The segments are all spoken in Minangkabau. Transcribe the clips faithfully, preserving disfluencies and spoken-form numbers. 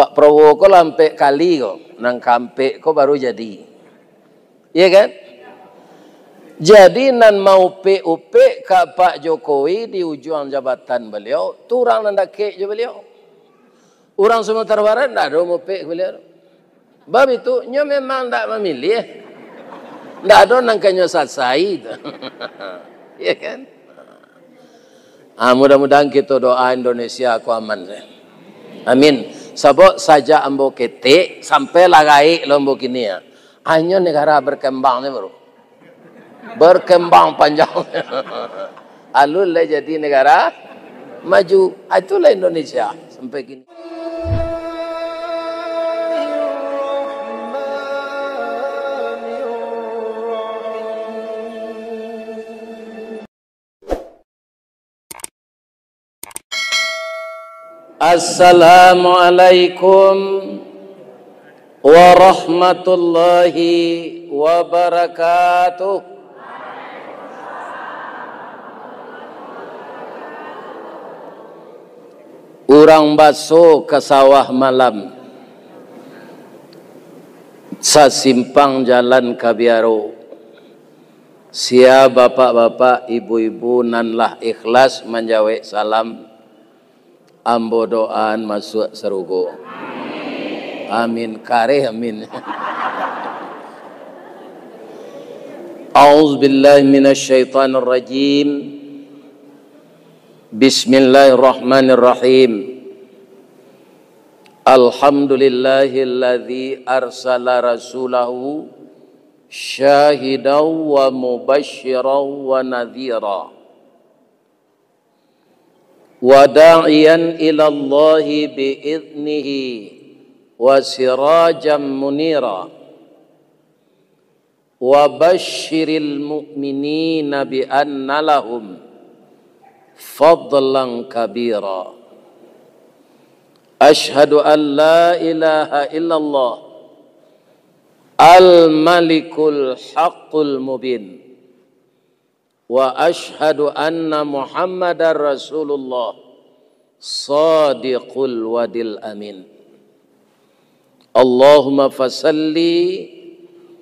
Pak Prabowo ko lah ampek kali ko, nan kaampek ko baru jadi. Iya kan? Jadi nan maupek-upek ka Pak Jokowi di ujuang jabatan baliau, tu urang nan dakek jo baliau. Urang Sumatera Barat ndak ado maupek ka baliau. Bab itu, nyo memang ndak mamiliah. Ndak ado nan ka nyo sasai tu. Iya kan? Ah, mudah-mudahan kito doa Indonesia ko aman. Amin. Sabab sajak ambo ketek sampai lah gaek lo ambo kini, ah. Hanyo negara berkembang ni baru. Berkembang panjang. Alun lah jadi negara maju. Ah, itulah Indonesia sampai kini. Assalamualaikum warahmatullahi wabarakatuh. Urang baso ka sawah malam, sasimpang jalan ka biaro. Sia bapak-bapak, ibu-ibu nan lah ikhlas manjawek salam, ambo doaan masuak sarugo. Amin. Kareh amin. A'udzubillahi minasyaitonirrajim. Bismillahirrahmanirrahim. Alhamdulillahilladzi arsala rasulahu syahidan wa mubasysyiran wa nadhira, wa da'iyan ilallahi bi'idnihi wa sirajan munira. Wa basyiril mu'minina bi anna lahum fadlan kabira. Asyhadu an la ilaha illallah al-malikul haqqul mubin. Wa asyhadu anna Muhammadar Rasulullah shadiqul wadil amin. Allahumma fasalli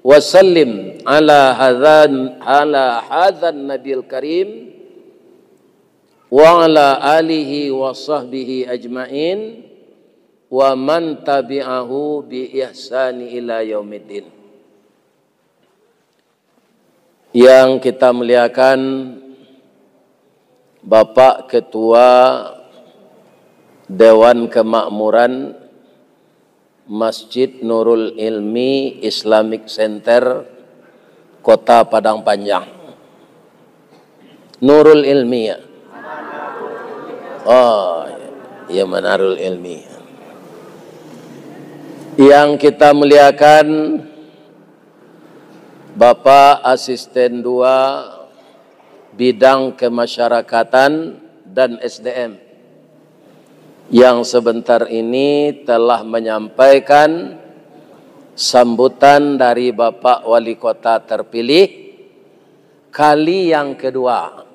wa sallim ala hadzan, ala hadzan nabiyil karim wa ala alihi wa sahbihi ajmain wa man tabi'ahu bi ihsani ila yaumiddin. Yang kita muliakan, Bapak Ketua Dewan Kemakmuran Masjid Nurul Ilmi Islamic Center, Kota Padang Panjang. Nurul Ilmi, ya? Oh, ya. Ya, Manarul Ilmi. Yang kita muliakan, Bapak Asisten dua Bidang Kemasyarakatan dan S D M, yang sebentar ini telah menyampaikan sambutan dari Bapak Wali Kota terpilih kali yang kedua.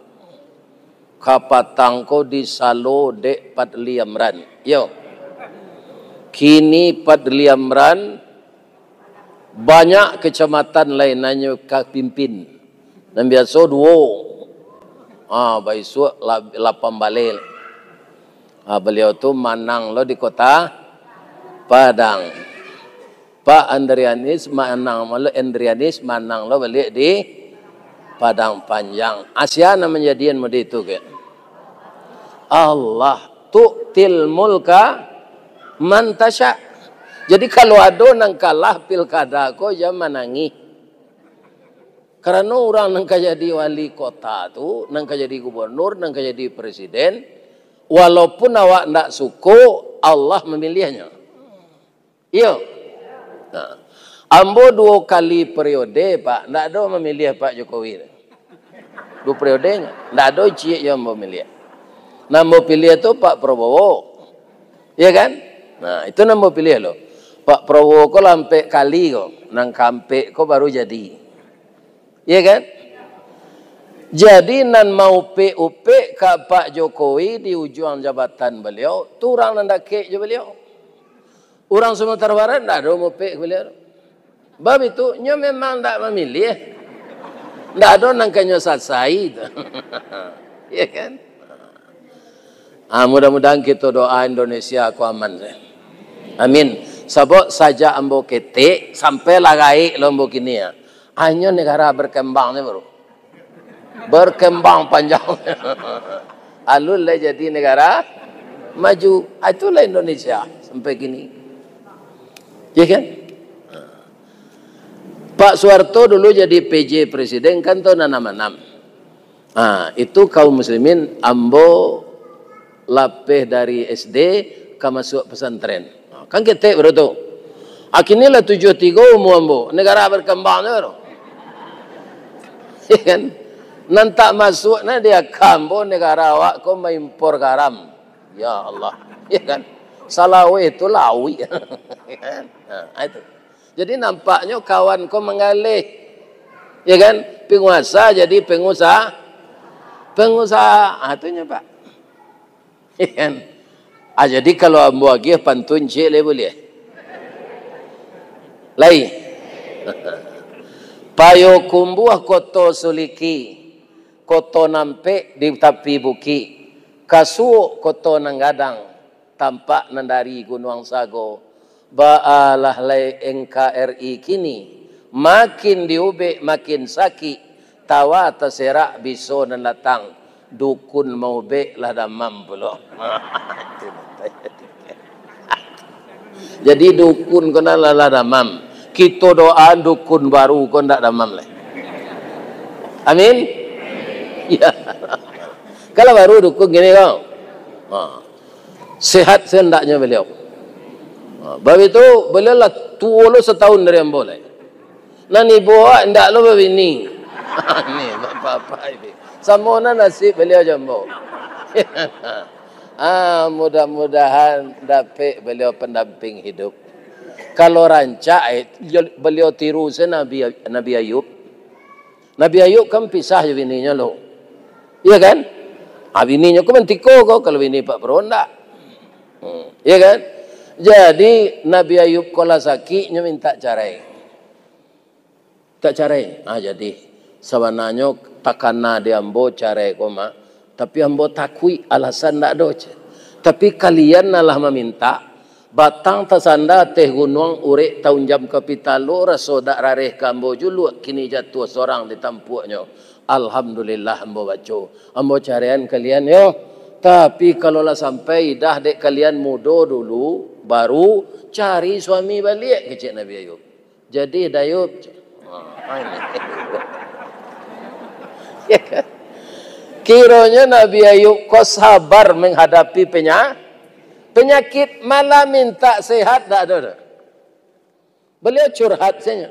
Kapatang ko disalo dek Fadli Amran. Yo. Kini Fadli Amran banyak kecamatan lain nan nyo ka pimpin. Nan biaso duo. Ah, baisuak la-, lapan baleh. Ah, baliau tu manang lo di Kota Padang. Pak Andrianis manang lo, Andrianis manang lo baliak di Padang Panjang. Asia nan manjadian mode itu ke? Allah, tu'til mulka man tasya. Jadi, kalau ado nan kalah pilkada ko, jan manangih. Karano urang nan ka jadi wali kota tu, nan ka jadi gubernur, nan ka jadi presiden, walaupun awak ndak suko, Allah mamiliahnyo. Iyo. Nah, ambo duo kali periode, Pak, ndak ado mamiliah Pak Jokowi. Duo periode, ndak ado ciek jo ambo miliah. Nan ambo piliah tu Pak Prabowo. Iya kan? Nah, itu nan ambo piliah lo. Pak Prabowo ko lah ampek kali ko, nan kaampek ko baru jadi. Iya kan? Jadi, nan maupek-upek ka Pak Jokowi di ujuang jabatan baliau, tu urang nan dakek jo baliau. Urang Sumatera Barat ndak ado mupik baliau. Bab itu, nyo memang ndak mamiliah. Ndak ado nan ka nyo sasai tu. Ya kan? Ah, mudah-mudahan kito doa Indonesia ko aman. Amin. Sabab sajak ambo ketek, sampai lah gaek lo ambo kini, ah. Hanyo negara berkembang ni baru. Berkembang panjang. Alun lah jadi negara maju. Ah, itulah Indonesia sampai kini. Ya kan? Pak Soeharto dulu jadi P J presiden kan tahun anam anam. Ah, itu kaum muslimin ambo lapeh dari S D ka masuak pesantren. Ah, kan ketek baru tu. Ah, kini lah tujuah tigo umua ambo. Negara berkembang tu baru. Ya kan? Nan tak masuak nah di aka ambo, negara awak ko maimpor garam. Ya Allah. Ya kan? Salaweh tu lawik. Ya kan? Nah, itu. Jadi nampaknyo kawan ko manggaleh. Ya kan? Penguasa jadi pengusaha. Pengusaha. Ah, tu nyo, Pak. Ya kan? Ah, jadi kalau ambo agiah pantun ciek lai buliah. Lai. Payokumbuah Koto Suliki, koto nampek di tapi bukik, kasuok koto nan gadang, tampak nan dari Gunuang Sago. Baalah lai N K R I kini, makin diubek makin sakik, tawa taserak biso nan datang, dukun maubek lah damam pulo. Jadi dukun ko nan lah, lah damam. Kito doa dukun baru ko ndak damam lai. Amin. Ya. Kalau baru dukun kini ko. Ha. Sehat sehendaknyo baliau. Ha, bab itu, baliau lah tuo lo satahun dari ambo lai. Nan ibo awak indak lo babini. Ni, bapak-bapak ini. Samo nan nasib baliau jo ambo. Ah, mudah-mudahan dapek baliau pendamping hidup. Kalau rancak, eh, baliau tiru se Nabi, Nabi Ayub. Nabi Ayub kan pisah jo bininyo lo. Iya kan? Ah, bininyo ko mantiko ko, kalau bini Pak Prabowo ndak. Hmm, iya kan? Jadi, Nabi Ayub ko lah sakik, nyo mintak carai. Tak carai. Ah, jadi, sabananyo takana di ambo carai ko, Mak. Tapi ambo takuik, alasan ndak ado, ceh. Tapi kalian nan lah mamintak, batang tasanda ateh gunuang, urek taunjam ka pitalo, raso dak rareh ka ambo juluak, kini jatuah sorang di tampuaknyo. Alhamdulillah, ambo baco. Ambo caraian kalian yo. Tapi kalau lah sampai idah dek kalian mudo dulu, baru cari suami baliak, kecek Nabi Ayub. Jadi, Dayub. Ya kan? Kironyo Nabi Ayub ko sabar menghadapi penya-, penyakit, malah minta sehat, dak ado doh. Beliau curhat saja.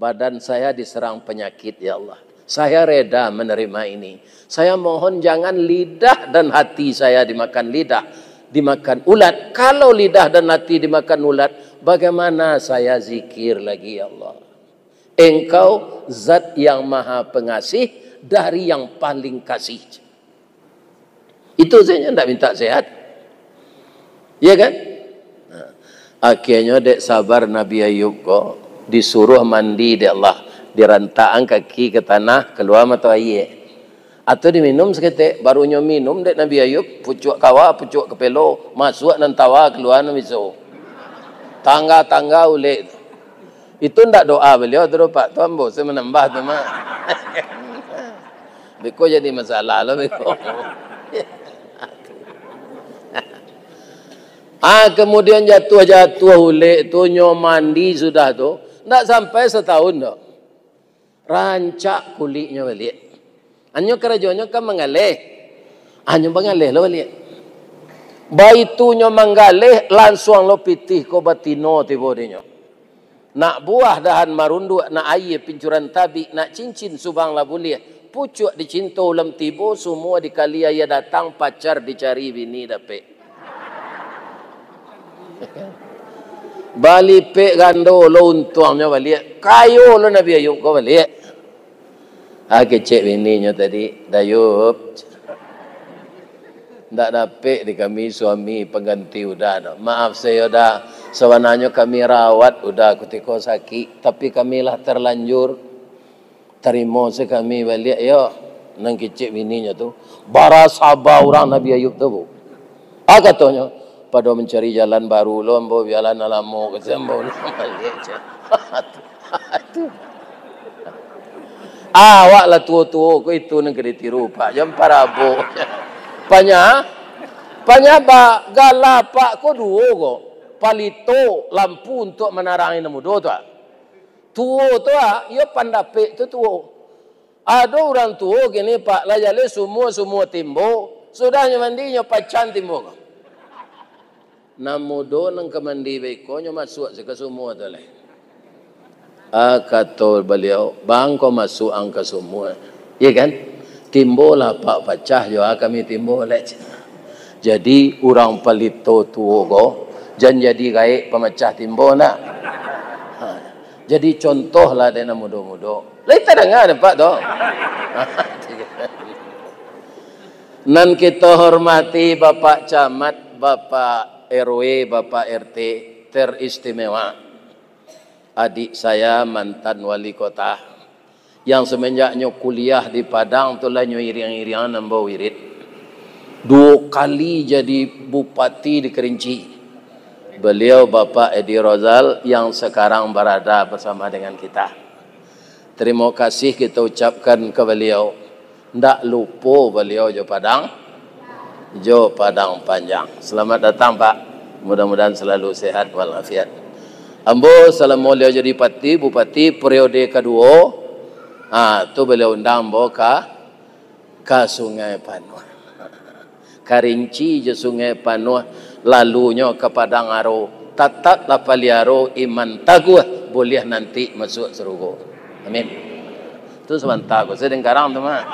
Badan saya diserang penyakit, ya Allah. Saya reda menerima ini. Saya mohon jangan lidah dan hati saya dimakan lidah, dimakan ulat. Kalau lidah dan hati dimakan ulat, bagaimana saya zikir lagi, ya Allah? Engkau zat yang maha pengasih dari yang paling kasih. Itu saja ndak minta sehat. Iya kan? Nah, akhirnyo dek sabar Nabi Ayub ko disuruh mandi dek Allah, dirantakan kaki ke tanah, keluar mato aia. Atau diminum saketek, barunyo minum dek Nabi Ayub, pucuak kawa, pucuak kapelo, masuak nan tawa, keluar nan biso. Tangga-tangga ulek tu. Itu ndak doa beliau tu, Pak. Tu ambo se manambah tu, Mak. Beko jadi masalah lo, beko. Ah, kemudian jatuah-jatuah ulek tu, nyo mandi sudah tu, ndak sampai satahun doh. Rancak kuliknyo baliak. Anyo karajonyo kan manggaleh. Anyo manggaleh lo baliak. Baitu nyo manggaleh, lansuang lo pitih ko batino tibo dinyo. Nak buah dahan marunduak, nak aia pincuran tabik, nak cincin subang lah buliah. Pucuak dicinto ulam tibo, sumua dikali aia datang, pacar dicari, bini dapek. Balipek gando lo untuangnyo baliak. Kayo lo Nabi Ayub ko baliak. Ah, kecek bininyo tadi, "Dayub, ndak dapek di kami suami pangganti Uda doh. Maaf sajo, Da. Sabananyo kami rawat Uda kutiko sakik, tapi kami lah terlanjur. Tarimo se kami baliak, yo, nan kecek bininyo tu. Bara saba urang Nabi Ayub tu, Bu. Ah, katonyo, pado mancari jalan baru lo ambo, bialah nan lamo, kecek ambo, ulang baliak, cek. Awak lah tuo-tuo ko, itu nan ka ditiru, Pak. Jan parabo. Panya, panya ba-, gala Pak ko duo ko. Palito lampu untuak manarangi nan mudo tu, ah. Tuo tu, ah, iyo pandapek tu tuo. Ado urang tuo kini, Pak, lah jaleh sumua-sumua timbo, sudah nyo mandi, nyo pacah timbo ko. Nan mudo nan ka mandi baiko, nyo masuak se ka sumua tu lai. Ah, kato baliau, "Bang, ko masuak ang ka sumua." Iya kan? Timbo lah Apak pacah jo, ah, kami timbo lai. Jadi, urang palito tuo ko, jan jadi gaek pamacah timbo, ndak? Ha. Jadi, contohlah dek nan mudo-mudo. Lai tadanga dek Apak tu? Nan kito hormati Bapak Camat, Bapak R W, Bapak R T, teristimewa adik saya mantan wali kota, yang semenjaknyo kuliah di Padang tu lah nyo iriang-iriangan ambo wirid. Duo kali jadi bupati di Kerinci. Beliau Bapak Edi Rozal yang sekarang berada bersama dengan kita. Terima kasih kita ucapkan ke beliau. Ndak lupo baliau jo Padang, jo Padang Panjang. Selamat datang, Pak. Mudah-mudahan selalu sehat walafiat. Ambo salamo baliau jadi pati, bupati, periode kaduo, ha, tu baliau undang ambo ka, ka Sungai Panuah. Karinci jo Sungai Panuah, lalunyo ka Padang Aro. Tataplah paliaro iman taguah, buliah nanti masuak sarugo. Amin. Tu sabanta ko, sadang karang tu mah.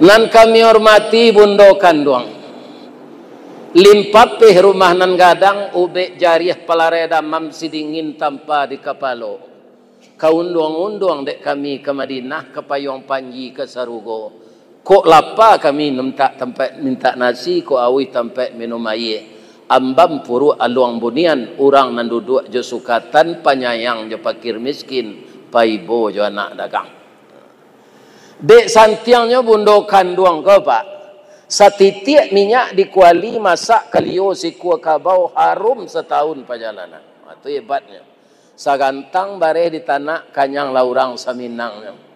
Nan kami hormati Bundo Kanduang. Limpapeh rumah nan gadang, ubek jariah palarai damam, sidingin tampa di kapalo. Ka unduang-unduang dek kami ka Madinah, ka payuang panji ka sarugo. Kok lapa kami mintak tampek, mintak nasi, kok auih tampek minum aia. Ambam puruak aluang bunian, urang nan duduak jo sukatan, panyayang jo pakir miskin, paibo jo anak dagang. Dek santiangnyo Bundo Kanduang ko, Pak, satitiak minyak di kuali, masak kalio sikua kabau, harum satahun pajalanan. Ha, tu hebatnyo. Sagantang bareh di tanak, kanyang lah urang saminangnyo.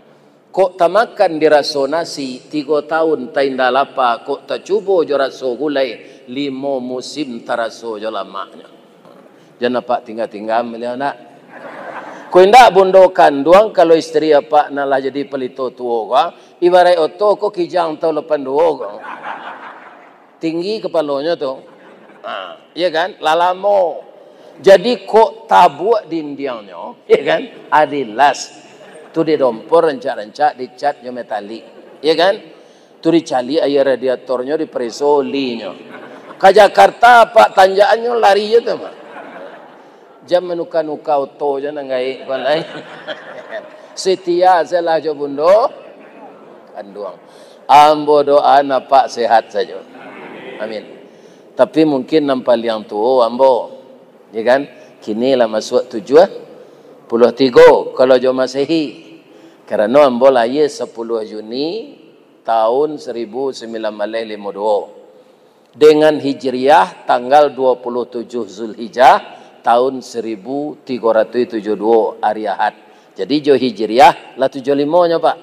Kok tamakan diraso nasi, tigo taun tainda lapa, kok tacubo jo raso gulai, limo musim taraso jo lamaknyo. Jan apak tingga-tingga baliau ndak? Ko indak Bundo Kanduang, kalau isteri apak nan lah jadi palito tuo ko, ibaraik oto ko Kijang tahun lapan duo ko. Tinggi kapalonyo tu. Ha, iya kan? Lah lamo. Jadi kok tabuak dindiangnyo, iya kan? Adilas. Tu didompor rancak-rancak, dicat jo metalik. Iya kan? Tu dicaliak aia radiatornyo, dipareso olinyo. Ka Jakarta, Pak, tanjakannyo lari je tu, Pak. Jan manuka-nuka oto je nan gaek ko lai. Setia sajolah jo Bundo Kanduang. Ambo doa apak sehat sajo. Amin. Tapi mungkin nan paliang tuo ambo, ya kan? Kini lah masuak tujuah puluah tigo kalau jo Masehi. Karano ambo lahia sapuluah Juni tahun saribu sambilan baleh limo duo. Dengan Hijriah, tanggal dua puluh tujuh Zulhijjah, tahun saribu tigo ratuih tujuah duo, ari Ahad. Jadi, jo Hijriah, lah tujuah limo nyo, Pak.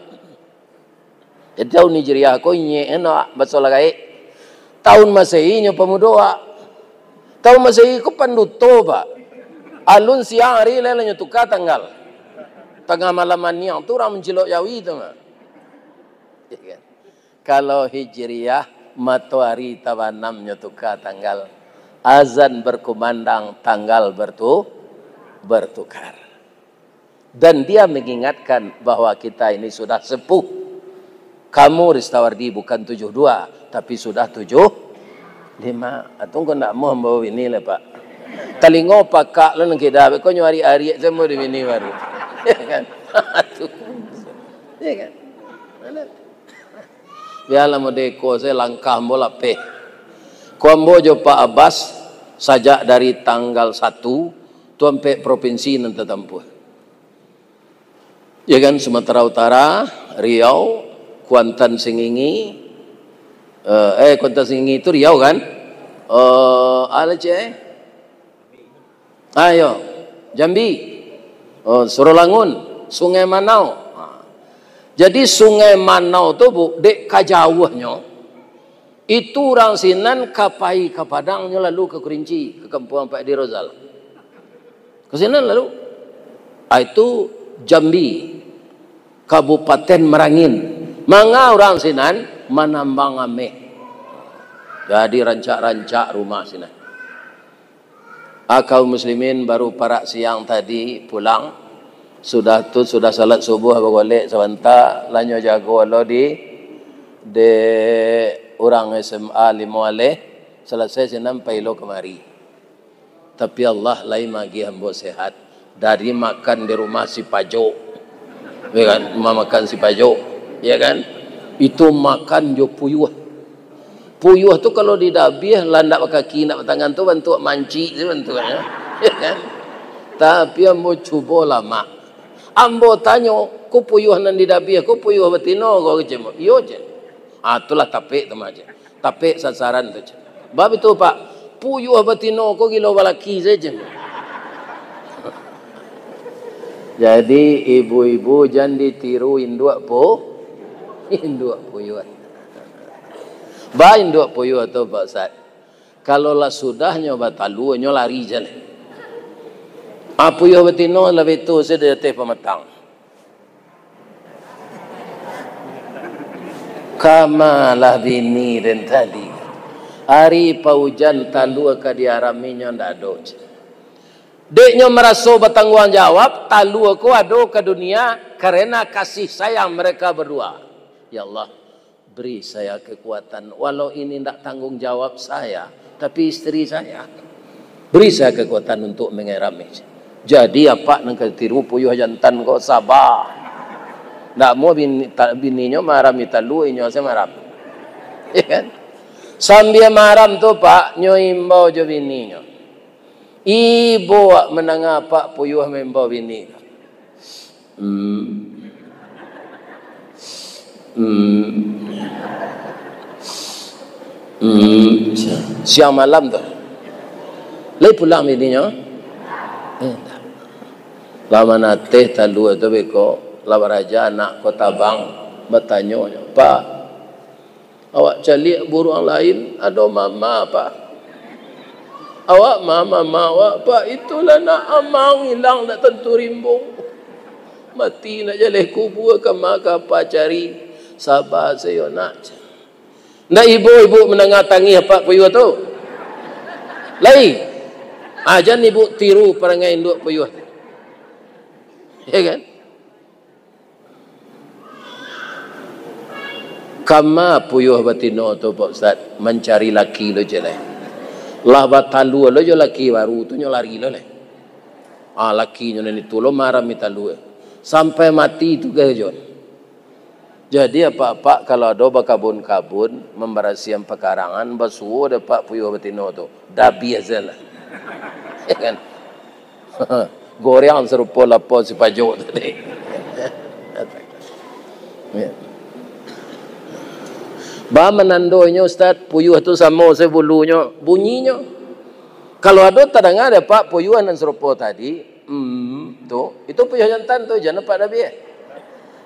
Jadi, tahun Hijriah ko inyek eno, Pak, baso lah gaek. Tahun Masehi nyo pamudo, Pak. Tahun Masehi ko panduto, Pak. Alun siang ari, lah nyo tuka tanggal. Tangah malam maniang tu, urang mancilok jawi tu, Pak. Iya kan? Kalau Hijriah, matoari tabanamnyo tuka tanggal. Azan berkumandang, tanggal bertu-, bertukar. Dan dia mengingatkan bahwa kita ini sudah sepuh. Kamu, Ristawardi, bukan tujuah dua, tapi sudah tujuah lima. Atau engkau ndak mau membawa ini lah, Pak. Talingo pakak lo nan kida, kau nyuari ariak samo di bini baru. Ya kan? Itu. Ya kan? Mana? Bialah modeko sajo langkah ambo lapeh. Ko ambo jo Pak Abbas, sajak dari tanggal satu, tu ampek propinsi nan tatampuah. Ya kan, Sumatera Utara, Riau, Kuantan Sengingi, eh, eh, Kuantan Sengingi itu Riau kan? Eh, alah cek, eh? Ayo, Jambi, oh, Surolangun, Sungai Manau. Ha. Jadi Sungai Manau tu, Bu, dek ka jauahnyo, itu urang sinan ka pai ka Padang, nyo lalu ka Kerinci, ka kampuang Pak Edi Rozal. Ka sinan lalu. Ah, itu Jambi, Kabupaten Merangin. Manga urang sinan manambang ameh. Jadi rancak-rancak rumah sinan. Ah, kaum muslimin, baru parak siang tadi pulang. Sudah tu, sudah salat subuh, bagolek sabanta, lah nyo jago lo di, dek urang S M A Limo Aleh, salasai sinan pai lo kamari. Tapi Allah lai magiah ambo sehat. Dari makan di rumah si Pajok. Ya kan? Rumah makan si Pajok. Ya kan? Itu makan jo puyuah. Puyuah tu kalau didabiah, lah ndak bakaki, ndak batangan tu, bantuak mancik tu bantuaknyo. Ya kan? Tapi ambo cubo lamak. Ambo tanyo, "Ko puyuah nan didabiah ko puyuah batino ko?" kecek ambo. "Iyo," cek. Ah, itulah tapek tu mah, cek. Tapek sasaran tu, cek. Bab itu, Pak, puyuah batino ko gilo balaki sajo. Jadi, ibu-ibu jan ditiru induak pu-, induak puyuah. Ba induak puyuah tu, Pak Ustaz. Kalau lah sudahnyo batalua, nyo lari jan. Ah, puyuah batino labiah tu sajo di ateh pamatang. Kamalah bini den tadi. Ari paujan talua ka diarami nyo ndak ado. Dek nyo maraso batangguang jawab, talua ko ado ka dunia karena kasih sayang mereka berdua. Ya Allah, beri saya kekuatan, walau ini ndak tanggung jawab saya, tapi isteri saya. Beri saya kekuatan untuk mengerami. Jadi, apak nan ka tiru puyuah jantan ko, saba. Ndak mau bini, ta-, bininyo marami talua, inyo se maram. Ya kan? Sambia maram tu, Pak, nyo imbau jo bininyo. Ibo wak mandanga apak puyuah maimbau bini ko. Hmm. Hmm. Hmm. Siang malam tu. Lai pulang bininyo? Eh, ndak. Lah manateh talua tu beko, lah baraja anak ko tabang, batanyo nyo, "Pak, awak caliak buruang lain, ado mama, Pak. Awak ma mama awak, Pak, itulah nak amang ilang dak tantu rimbung. Mati nak jaleh kubua, kama ka apa cari. Saba sajo, Nak." Ndak ibo-ibo mandanga tangih apak puyuah tu? Lai. Ah, jan ibu tiru parangai induak puyuah tu. Ya kan? Kama puyuah batino tu, Pak Ustaz, mancari laki lo je lai. Lah batalua lo jo laki baru tu, nyo lari lo lai. Ah, lakinyo nan itu lo marami talua. Sampai mati tu geh jo. Jadi, apak-apak kalau ado bakabun-kabun, mambarasiahan pakarangan, basuo dek apak puyuah batino tu. Dabiah sajolah. Ya kan? Goreang sarupo lapo si Pajok tadi. Ya. Ba manandonyo, Ustaz, puyuah tu samo sajo bulunyo, bunyinyo. Kalau ado tadanga dek apak puyuah nan sarupo tadi, hmm, tu, itu puyuah jantan tu, jan apak dabiah.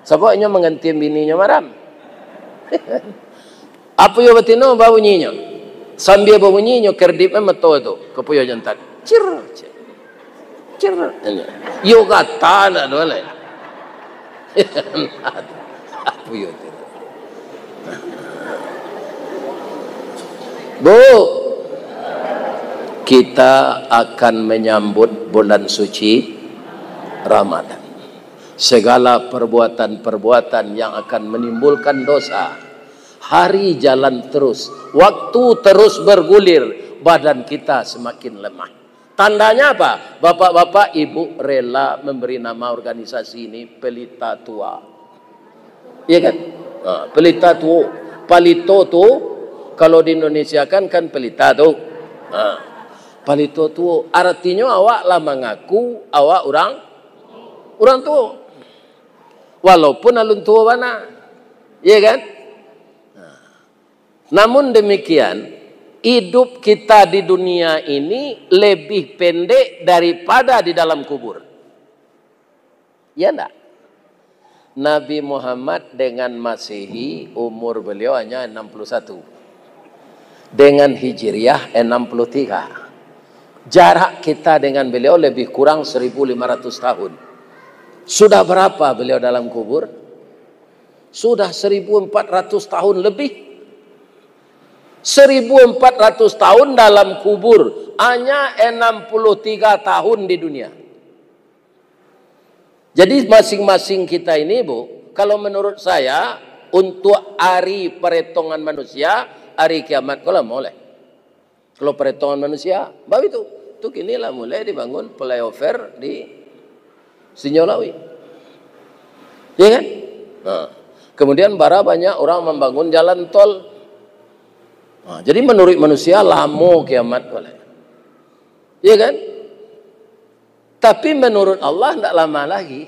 Sabab inyo manggantian bininyo maram. Apo iyo batino babunyinyo? Sambia babunyinyo, kerdip mato tu ka puyuah jantan. Cir, cir. Cir. Iyo gata ndak ado lai. Apo iyo tu? Bu, kita akan menyambut bulan suci Ramadan. Segala perbuatan-perbuatan yang akan menimbulkan dosa, hari jalan terus, waktu terus bergulir, badan kita semakin lemah. Tandanya apa? Bapak-bapak, ibu rela memberi nama organisasi ini Pelita Tua. Iya kan? Ha, Pelita Tua. Palito tu, kalau di Indonesia kan, kan pelita tu. Ha. Palito tu, artinyo awak lah mangaku awak urang, urang tuo. Walaupun alun tuo bana. Iya kan? Nah. Namun demikian, idup kita di dunia ini lebih pendek daripada di dalam kubur. Iya ndak? Nabi Muhammad dengan Masehi, umur beliau hanya enam puluh satu. Dengan Hijriah, enam puluh tiga. Jarak kita dengan beliau lebih kurang seribu lima ratus tahun. Sudah berapa beliau dalam kubur? Sudah seribu empat ratus tahun lebih. Seribu empat ratus tahun dalam kubur, hanya enam puluh tiga tahun di dunia. Jadi, masing-masing kita ini, Bu, kalau menurut saya, untuk hari peretongan manusia, hari kiamat ko lah moleh. Kalau peretongan manusia, baru itu. Tu kini lah mulai dibangun flyover di Sinjolawi. Ya kan? Nah, kemudian bara banyak orang membangun jalan tol. Nah, jadi menurut manusia lamo kiamat ko lah. Ya kan? Tapi menurut Allah ndak lama lagi.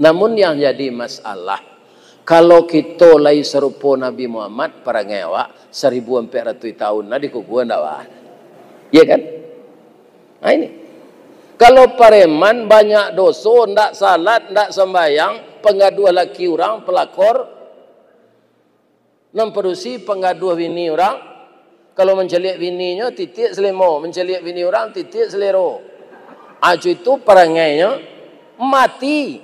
Namun yang jadi masalah, kalau kito lai sarupo Nabi Muhammad, parangai awak, seribu ampek ratuih tahun lah dikubua ndak wah. Iya kan? Nah, ini. Kalau pareman banyak doso, ndak salat, ndak sambayang, panggaduah laki urang, pelakor, nan padusi panggaduah bini urang, kalau mancaliak bininyo, titiak salemo, mancaliak bini urang, titiak salero. Acu itu parangainyo mati.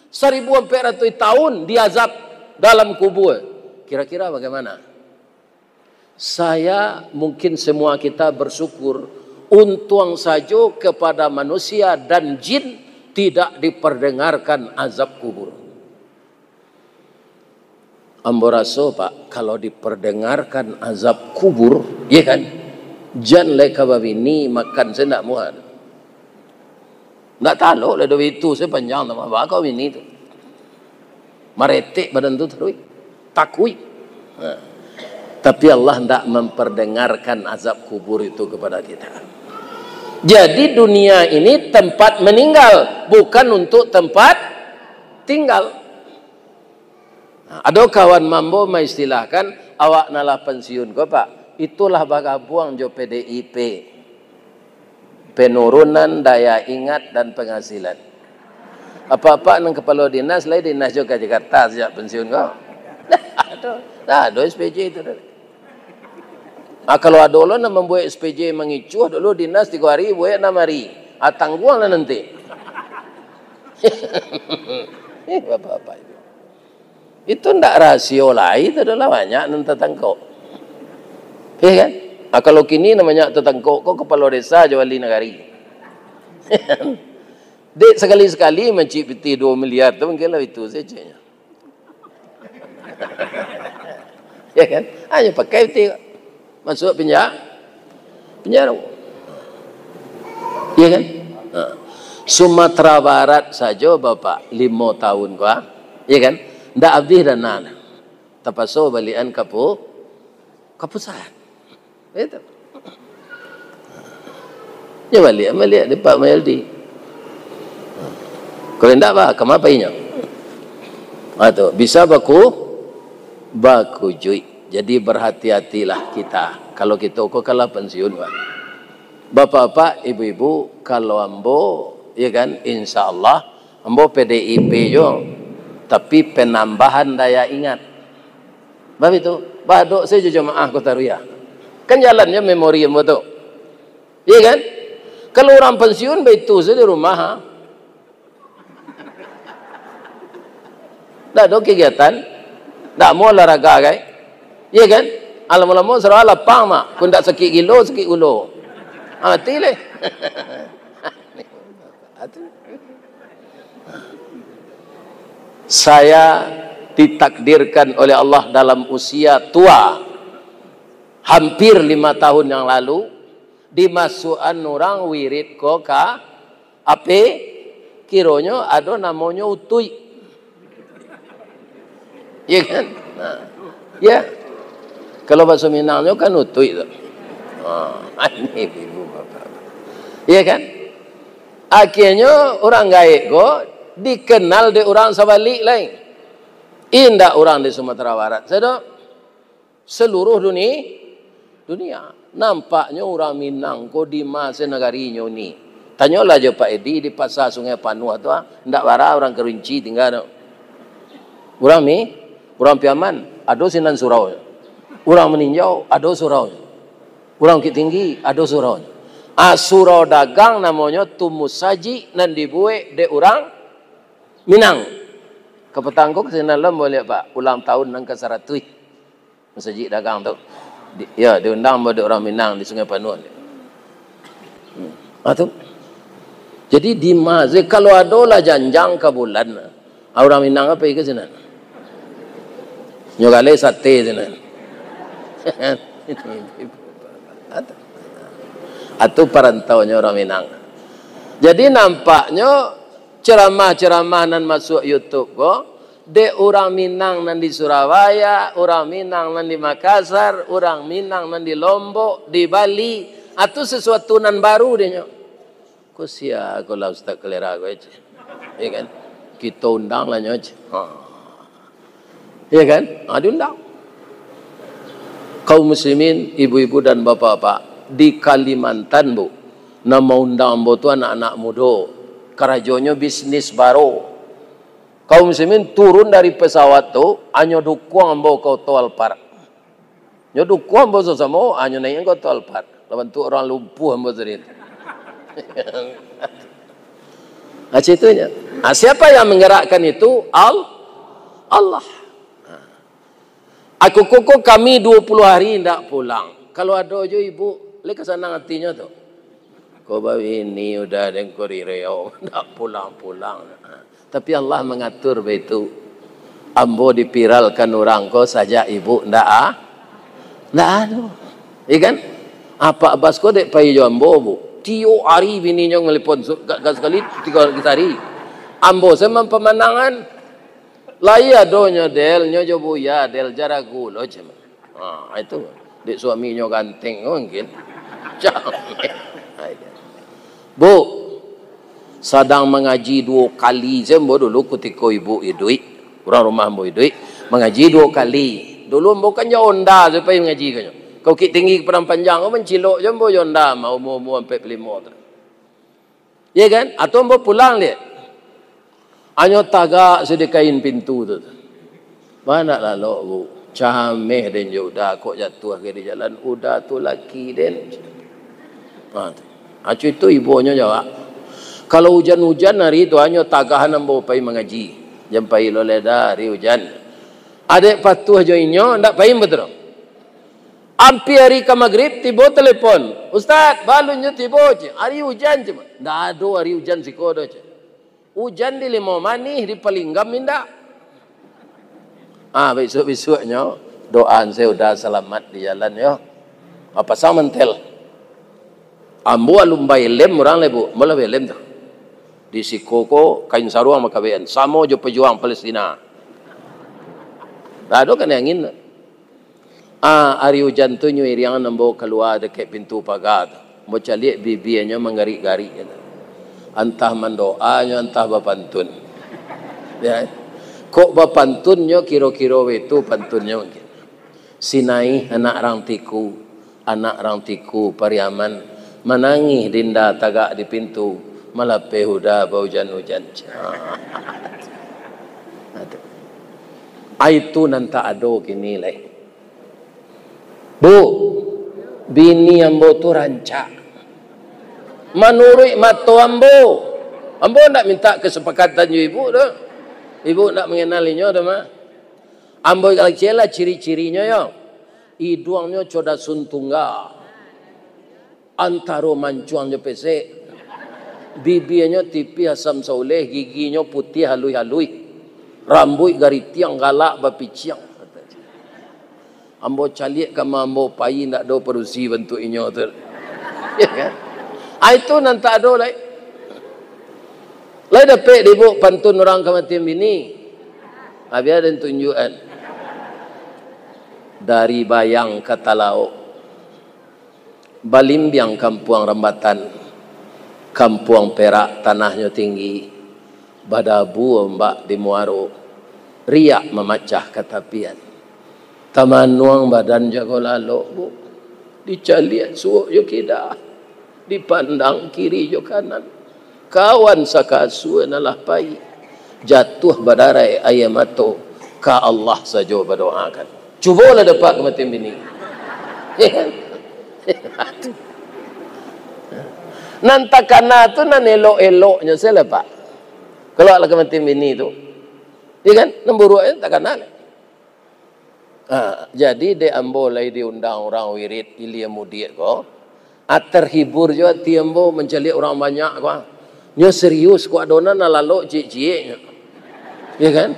Saribu ampek ratuih tahun diazab dalam kubua. Kira-kira bagaimana? Saya, mungkin semua kita bersyukur, untuang sajo kepada manusia dan jin tidak diperdengarkan azab kubur. Ambo raso, Pak, kalau diperdengarkan azab kubur, iya kan, jan lai ka babini makan se ndak muah. Ndak talok lai do itu, sapanjang tu, mah, baa ka babini tu. Maretek badan tu taruih, takuik. Nah, tapi Allah ndak memperdengarkan azab kubur itu kepada kita. Jadi, dunia ini tempat meninggal, bukan untuk tempat tinggal. Nah, ado kawan ambo maistilahkan, "Awak nan lah pensiun ko, Pak, itulah bagabuang jo P D I P. Penurunan daya ingat dan penghasilan." Apak-apak nan kapalo dinas, lai dinas jo ka Jakarta sajak pensiun ko? Ndak ado, ndak ado S P J tu doh. Ah, kalau ado lo nan mambuek S P J mangicuah dulu dinas tigo hari, buek anam hari. Ah, tangguanglah nanti. Eh, bapak-bapak itu. Itu ndak rasio lai, itu adalah banyak nan tatangkok. Iya kan? Ah, kalau kini nan banyak tatangkok ko kapalo desa jo wali nagari. Dek sakali-sakali mancik pitih duo miliar tu, mungkin lah itu sajo. Ya kan? Hanya pakai pitih. Masuak penja-, penjara. Iya kan? Ha. Sumatera Barat sajo, Bapak, limo tahun ko, ha? Iya kan? Ndak abih dana. Tapaso balian ka pu-, ka pusat. Itu. Nyo baliak, baliak di Pak Mayaldi. Kalau indak, bah, kama pai nyo? Ha, tu, bisa baku-, bakujuik. Jadi, berhati-hatilah kita. Kalau kito ko kalah pensiun, bah. Bapak-bapak, ibu-ibu, kalau ambo, ya kan, insya Allah, ambo P D I P jo, tapi penambahan daya ingat. Bah itu, badok sajo jamaah Kota Ruya. Kan jalannyo memori ambo tu. Iya kan? Kalau urang pensiun, baitu sajo di rumah, ha. Ndak ado kegiatan, ndak mau olahraga, kai. Iya kan? Lamo-lamo sarawa lapang, mak. Kok ndak sakik gilo, sakik gulo. Ha, mati leh. Saya ditakdirkan oleh Allah dalam usia tua, hampir lima tahun yang lalu, dimasuakan urang wirid ko ka Ape kironyo ado namonyo utuik. Iya kan? Nah. Ya. Kalau bahaso Minangnyo kan utuik tu. Ha, ini ibu bapak. Iya kan? Akhirnyo urang gaek ko dikenal dek urang sabalik lai. Indak urang di Sumatera Barat sajo, seluruh duni-, dunia. Nampaknyo urang Minang ko di ma se nagarinyo ni. Tanyolah jo Pak Edi di Pasa Sungai Panuah tu, ah. Ndak bara urang Kerinci tingga tu. Urang Mi-, urang Piaman, ado sinan suraunyo. Urang Maninjau, ado suraunyo. Urang Bukittinggi, ado suraunyo. Ah, surau dagang namonyo tu musajik nan dibuek dek urang Minang. Kapatang ko ka sinan lo, ambo liek, Pak, ulang tahun nan ka saratuih. Masajik dagang tu. Di, ya, diundang ambo dek urang Minang di Sungai Panuah. Hmm. Ah, tu. Jadi, di ma-, kalau ado lah janjang ka bulan, ah, urang Minang pai ka sinan. Nyo galeh sate sinan. Atu parantaunyo urang Minang. Jadi, nampaknyo ceramah-ceramah nan masuak YouTube ko, dek urang Minang nan di Surabaya, urang Minang nan di Makassar, urang Minang nan di Lombok, di Bali, atu sesuatu nan baru dek nyo. Ko sia ko lah Ustaz Kalera ko, ceh. Ya kan? Kito undang lah nyo, ceh. Ha. Ya kan? Ha, diundang. Kaum muslimin, ibu-ibu dan bapak-bapak, di Kalimantan, Bu, nan maundang ambo tu anak-anak mudo. Karajonyo bisnis baro. Kaum muslimin turun dari pesawat tu, hanyo dukuang ambo ka oto Alphard. Nyo dukuang ambo samo-samo, hanyo naiak ka oto Alphard. Lah bantuak urang lumpuah ambo tadi tu. Nah, situnyo. Nah, siapa yang menggerakkan itu? Al-, Allah. Aku kukuh kami dua puluh hari indak pulang. Kalau ado jo ibu, lai ka sanang atinyo tu. Ko babini udah dengko di Riau, indak pulang-pulang. Tapi Allah mangatur baitu. Ambo dipiralkan urang ko sajak ibu ndak a-, ndak ado. Iya kan? Apak Bas ko dek pai jo ambo, Bu. Tiok ari bininyo ngalipon su-, ka, ka sakali tigo ari. Ambo se mampamandangan. Lai adonyo Del, nyo jo Buya, Del, jaragu lo, cem. Ha, itu. Dek suaminyo ganteng ko mungkin. Cam. Bu, sadang mangaji duo kali se ambo dulu kutiko ibu iduik. Urang rumah ambo iduik, mangaji duo kali. Dulu ambo kan jo onda se pai mangaji ka nyo. Ka Bukittinggi ka Padang Panjang ko mancilok jo ambo jo onda, ma umua-umua ampek puluah limo tu. Iya kan? Atau ambo pulang liak. Hanyo tagak se di kain pintu tu. Bah, ndak lalok, Bu. Cameh den jo uda, kok jatuah ka di jalan. Uda tu laki den. Ha, tu. Ha, cuito ibunyo jawab. Kalau ujan-ujan hari tu, hanyo tagahan ambo pai mangaji. Jan pai lo lai da, hari ujan. Adek patuah jo inyo, ndak pai ambo tu doh. Ampia ari ka magrib, tibo telepon. "Ustaz, balun nyo tibo," cek. "Ari ujan," cek. "Ndak ado ari ujan siko doh," cek. Ujan di Limau Manih, di Palinggam indak. Ah, bisuak-bisuaknyo, doaan se uda salamat di jalan yo. Ah, pasang mantel. Ambo alun baelem urang lai, Bu. Ambo lah baelem tu. Di siko ko kain saruang makabean. Samo jo pajuang Palestina. Ndak ado kanai angin tu. Ah, ari ujan tu nyo iriangan ambo kalua dakek pintu paga tu. Ambo caliak bibianyo manggarik-garik, kato. Antah mandoa nyo, antah bapantun. Ya. Kok bapantun nyo kiro-kiro baitu pantunnyo mungkin. Sinaih anak rang Tiku, anak rang Tiku Pariaman, manangih dinda tagak di pintu, malapeh uda baujan-ujan. Ai tu nan tak ado kini lai. Bu, bini ambo tu rancak. Manuruik mato ambo, ambo ndak minta kesepakatan jo ibu tu. Ibu ndak mangenal inyo tu mah. Ambo kecek lah ciri-cirinyo yo. Iduangnyo codasun tungga. Antaro mancuang jo pesek. Bibianyo tipih asam sauleh, giginyo putiah haluih-haluih. Rambuik garitiang galak bapiciang. Ambo caliak ka ma ambo pai, ndak ado padusi bantuak inyo tu. Ya kan? Ah, itu nan tak ado lai. Lai dapek dek ibu pantun urang kamatian bini? Abiah den tunjuakan. Dari Bayang ka Talaok, balimbiang kampuang Rambatan, kampuang Perak tanahnyo tinggi, badabu ombak di muaro, riak mamacah ka tapian. Tamanuang badan jago lalok, Bu, dicaliak suok jo kida, dipandang kiri jo kanan. Kawan sakasua nan lah pai, jatuah badarai aia mato, ka Allah sajo badoakan. Cubolah dapek kamatian bini. Nan takana tu nan elok-eloknyo sajolah, Pak. Kalau lah kamatian bini tu, ya kan? Nan buruaknyo takana lah. Ha, jadi dek ambo lai diundang urang wirid ilia mudiak ko, ah, terhibur jo ati ambo mancaliak urang banyak ko, ah. Nyo serius ko, ado nan lalok ciek-cieknyo. Ya kan?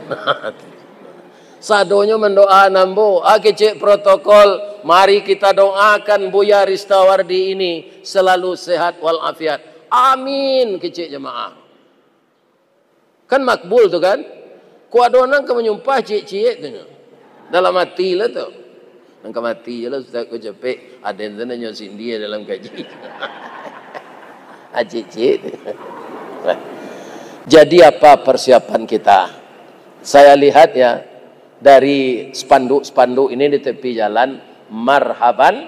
Sadonyo mandoaan ambo, ah, kecek protokol, mari kita doakan Buya Ristawardi ini selalu sehat walafiat. Amin, kecek jamaah. Kan makbul tu kan? Ko ado nan ka manyumpah ciek-ciek tu nyo. Dalam ati lah tu. Nan ka mati je lah, Ustaz, ko capek. Aden tu nyo sindia dalam kaji. Ah, ciek-ciek tu. Jadi apa persiapan kita? Saya lihat ya, dari spanduk-spanduk ini di tepi jalan, "Marhaban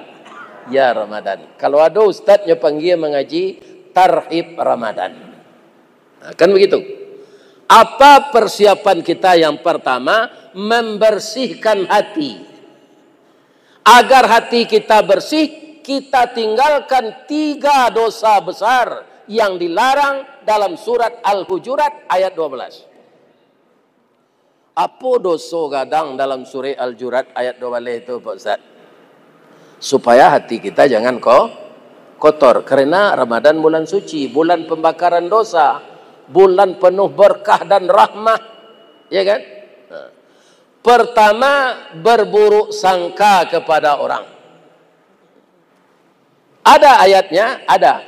ya Ramadan." Kalau ado ustaz nyo panggia mangaji, "Tarhib Ramadan." Nah, kan begitu. Apa persiapan kita yang pertama? Membersihkan hati. Agar hati kita bersih, kita tinggalkan tiga dosa besar yang dilarang dalam surat Al-Hujurat ayat dua belas. Apo doso gadang dalam surek Al-Jurat ayat dua baleh tu, Pak Ustaz? Supaya hati kita jangan ko-, kotor. Karena Ramadan bulan suci, bulan pembakaran dosa, bulan penuh berkah dan rahmah. Ya kan? Nah. Pertama, berburuk sangka kepada orang. Ada ayatnya, ada.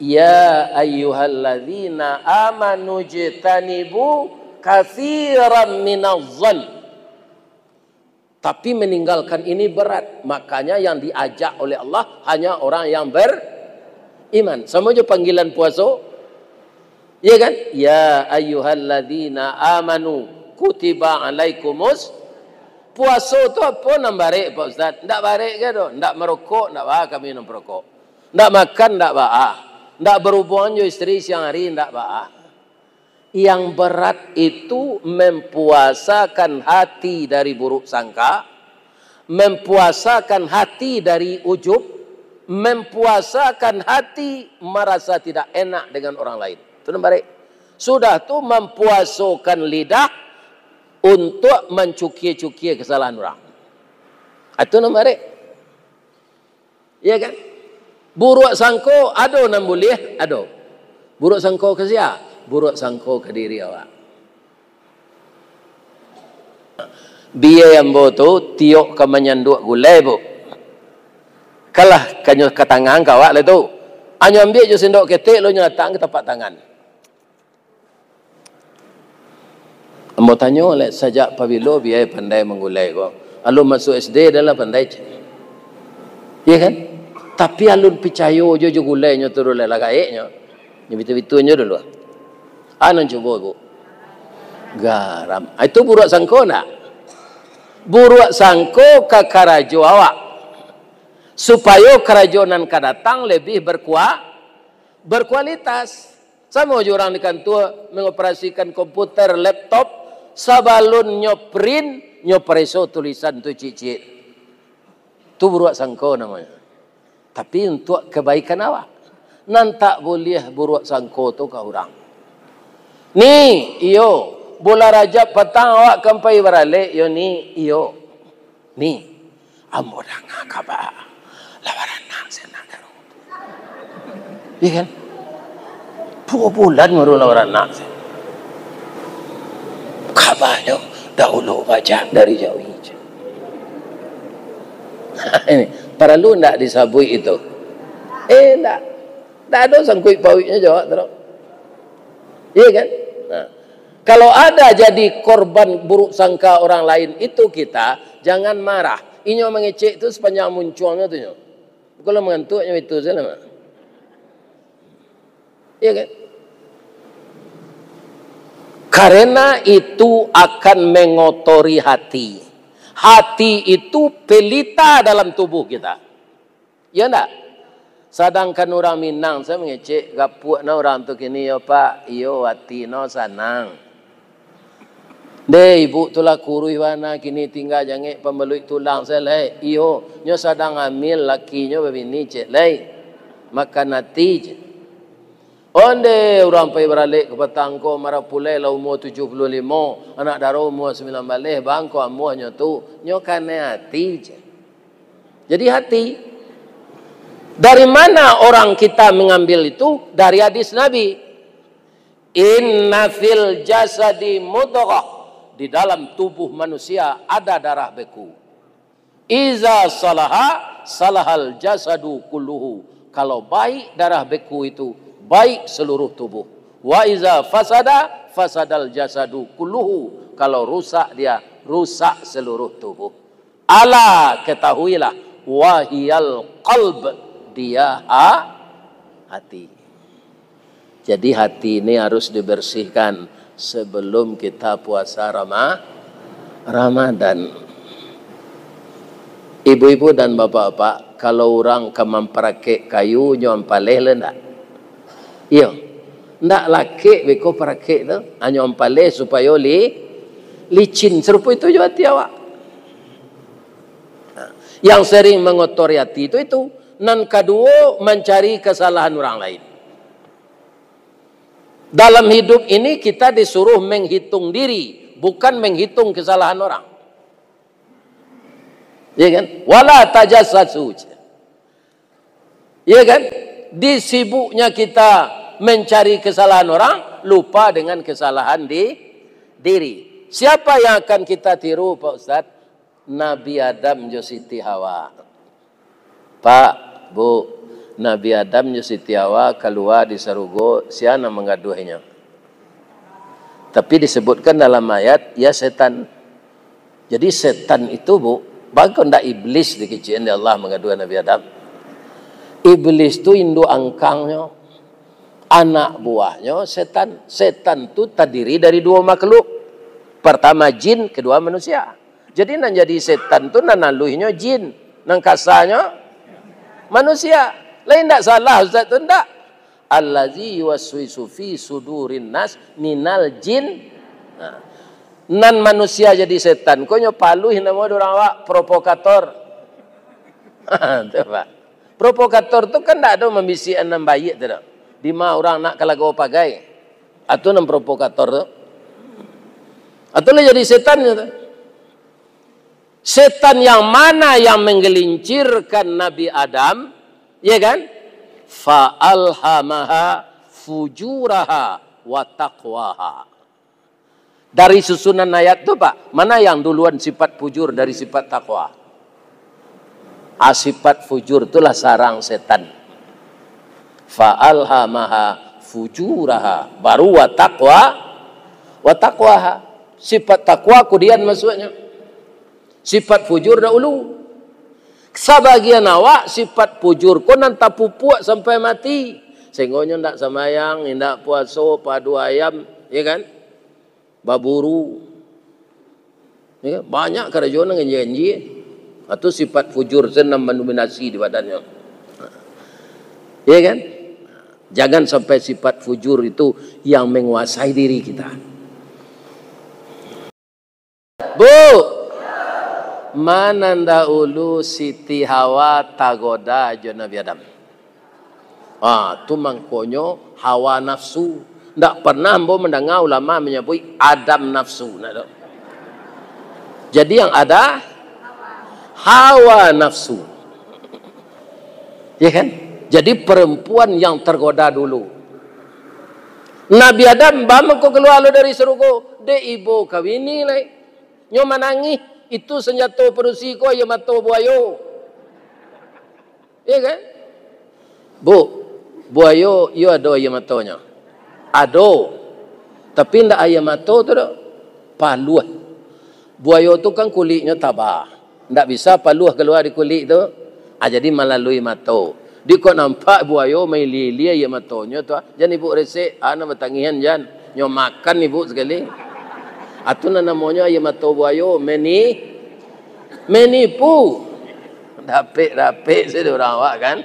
"Ya ayyuhalladzina amanu jtanibu katsiran minadh-dzann." Tapi meninggalkan ini berat. Makanya yang diajak oleh Allah hanya orang yang beriman. Sama jo panggilan puaso. Ya kan? "Ya ayyuhalladzina amanu kutiba alaikumus." Puaso tu apo nan barek, Pak Ustaz? Ndak barek ke tu? Ndak merokok, ndak baa kami nan perokok. Ndak makan, ndak baa. Ndak berhubungan jo isteri siang hari, ndak baa. Yang berat itu mempuasakan hati dari buruk sangka, mempuasakan hati dari ujub, mempuasakan hati merasa tidak enak dengan orang lain. Itu nan barek. Sudah tu mempuasokan lidah untuk mancukia-cukia kesalahan orang. Itu nan barek. Iya kan? Buruak sangko ado nan buliah, ado. Buruak sangko ka sia? Buruak sangko ka diri awak. Bia ambo tu tiok ka manyanduak gulai, Bu. Kalah kanyo ka tangan ka awak lah tu. Anyo ambiak jo sendok ketek, lo nyo latak ka tapak tangan. Ambo tanyo leh, sajak pabilo bia pandai manggulai ko? Alun masuak S D dah lah pandai, cek. Iya kan? Tapi alun picayo jo, jo gulainyo tu dulu lah, gaeknyo. Nyo bitu-bitunyo dulu. Anu cubo, Bu. Garam. Ah, itu buruak sangko ndak? Buruak sangko ka karajo awak. Supayo karajo nan ka datang lebih berkua-, berkualitas. Samo jo urang di kantua mangoperasikan komputer, laptop, sabalun nyo print, nyo pareso tulisan tu ciek-ciek. Tu buruak sangko namonyo. Tapi untuak kabaikan awak. Nan tak buliah buruak sangko tu ka urang. Ni, iyo, bulan Rajab patang awak kan pai baralek, yo Ni, iyo. Ni, ambo danga kaba, lah baranak se nak daru. Iya kan? Duo bulan baru lah baranak se. Kabanyo dahulu bajak dari Jawi. Ini, paralu ndak disabuik itu? Eh, ndak. Ndak ado sangkuik pauiknyo jo awak tu. Iya kan? Nah. Kalau ada jadi korban buruk sangka orang lain itu kita, jangan marah. Inyo mangecek tu sapanjang muncuangnyo tu nyo. Kalau mangantuak nyo itu sajo lah, Mak. Iya kan? Karena itu akan mengotori hati. Hati itu pelita dalam tubuh kita. Iya ndak? Sadangkan urang Minang, sajo mangecek, "Gapuak no urang tu kini yo, Pak." Iyo, ati no sanang. Deh, ibuk tu lah kuruih bana, kini tingga jangek pambaluik tulang sajo lai. Iyo, nyo sadang amil lakinyo babini ciek lai. Makan ati ciek. Ondeh, urang pai baralek ka patang ko, marapulai lah umua tujuah puluah limo, anak daro umua sambilan baleh, bangko amuahnyo tu, nyo kanai ati ciek. Jadi hati. Dari mana orang kita mengambil itu? Dari hadis Nabi. "Inna fil jasadi mudghah." Di dalam tubuh manusia ada darah beku. "Iza salaha, salahal jasadu kulluhu." Kalau baik darah beku itu, baik seluruh tubuh. "Wa iza fasada, fasadal jasadu kulluhu." Kalau rusak dia, rusak seluruh tubuh. Ala, ketahuilah, wahiyal qalb, dia ha-, hati. Jadi hati ini harus dibersihkan sebelum kita puasa Rama-, Ramadan. Ibu-ibu dan bapak-bapak, kalau urang ka mamparakek kayu, nyo ampaleh le ndak? Iyo. Ndak lakek beko parakek tu, hanyo ampaleh supayo li-, licin. Sarupo itu jo ati awak. Nah, yang sering mangotori ati tu itu. Nan kaduo, mancari kasalahan urang lain. Dalam hidup ini kita disuruh menghitung diri, bukan menghitung kesalahan orang. Ya kan? Wala tajassasu. Ya kan? Di sibuknya kita mencari kesalahan orang, lupa dengan kesalahan di diri. Siapa yang akan kita tiru, Pak Ustaz? Nabi Adam jo Siti Hawa. Pak, Bu, Nabi Adam jo Siti Hawa kalua di sarugo, sia nan manggaduahnyo? Tapi disebutkan dalam ayat, ya setan. Jadi setan itu, Bu, baa kok ndak iblis dikecek-an dek Allah manggaduah Nabi Adam? Iblis tu induak angkangnyo, anak buahnyo setan. Setan tu tadiri dari duo makhluk. Pertama jin, kedua manusia. Jadi nan jadi setan tu nan aluihnyo jin, nan kasanyo manusia. Lain ndak salah Ustaz tu ndak? "Allazi yuwaswisu fi sudurin nas minal jin." Nah. Nan manusia jadi setan ko nyo paluih namo dek urang awak, provokator. Tu, Pak. Provokator tu kan ndak ado mambisiakan nan baiak tu doh. Dima urang nak ka lagawo pagai. Atu nan provokator tu. Atu lah jadi setan tu. Setan yang mana yang menggelincirkan Nabi Adam, ya kan? "Fa alhamaha fujuraha wa taqwaha." Dari susunan ayat tu, Pak, mana yang duluan sifat fujur dari sifat takwa? Ah, sifat fujur itulah sarang setan. "Fa alhamaha fujuraha," baru "wa taqwa, wa taqwaha." Sifat takwa kudian masuaknyo. Sifat fujur dahulu. Sabagian awak sifat fujur ko nan tapupuak sampai mati. Sehinggonyo ndak sambayang, indak puaso, padu ayam, ya kan? Baburu. Ya kan? Banyak karajo nan ganjia-ganjia. Itu sifat fujur tu nan mandominasi di badannyo. Ya kan? Jangan sampai sifat fujur itu yang menguasai diri kita. Bu, ma nan dahulu Siti Hawa tagoda jo Nabi Adam? Ah, tu mangkonyo hawa nafsu. Ndak pernah ambo mandanga ulama manyabuik Adam nafsu, ndak ado. Jadi yang ada hawa nafsu. Ya kan? Jadi perempuan yang tergoda dulu. Nabi Adam baa mangko kalua lo dari sarugo, dek ibo ka bini lai. Nyo manangih, itu sanjato padusi ko aia mato buayo. Iya kan? Bu, buayo iyo ado aia matonyo? Ado. Tapi ndak aia mato tu doh, paluah. Buayo tu kan kuliknyo taba. Ndak bisa paluah kalua di kulik tu. Ah, jadi malalui mato. Di kok nampak buayo mailia-ilia aia matonyo tu, ah, jan ibuk resek, ah, nan batangihan jan. Nyo makan ibuk sakali. Ah, tu nan namonyo aia mato buayo, meni-, menipu. Dapek-dapek sajo urang awak kan.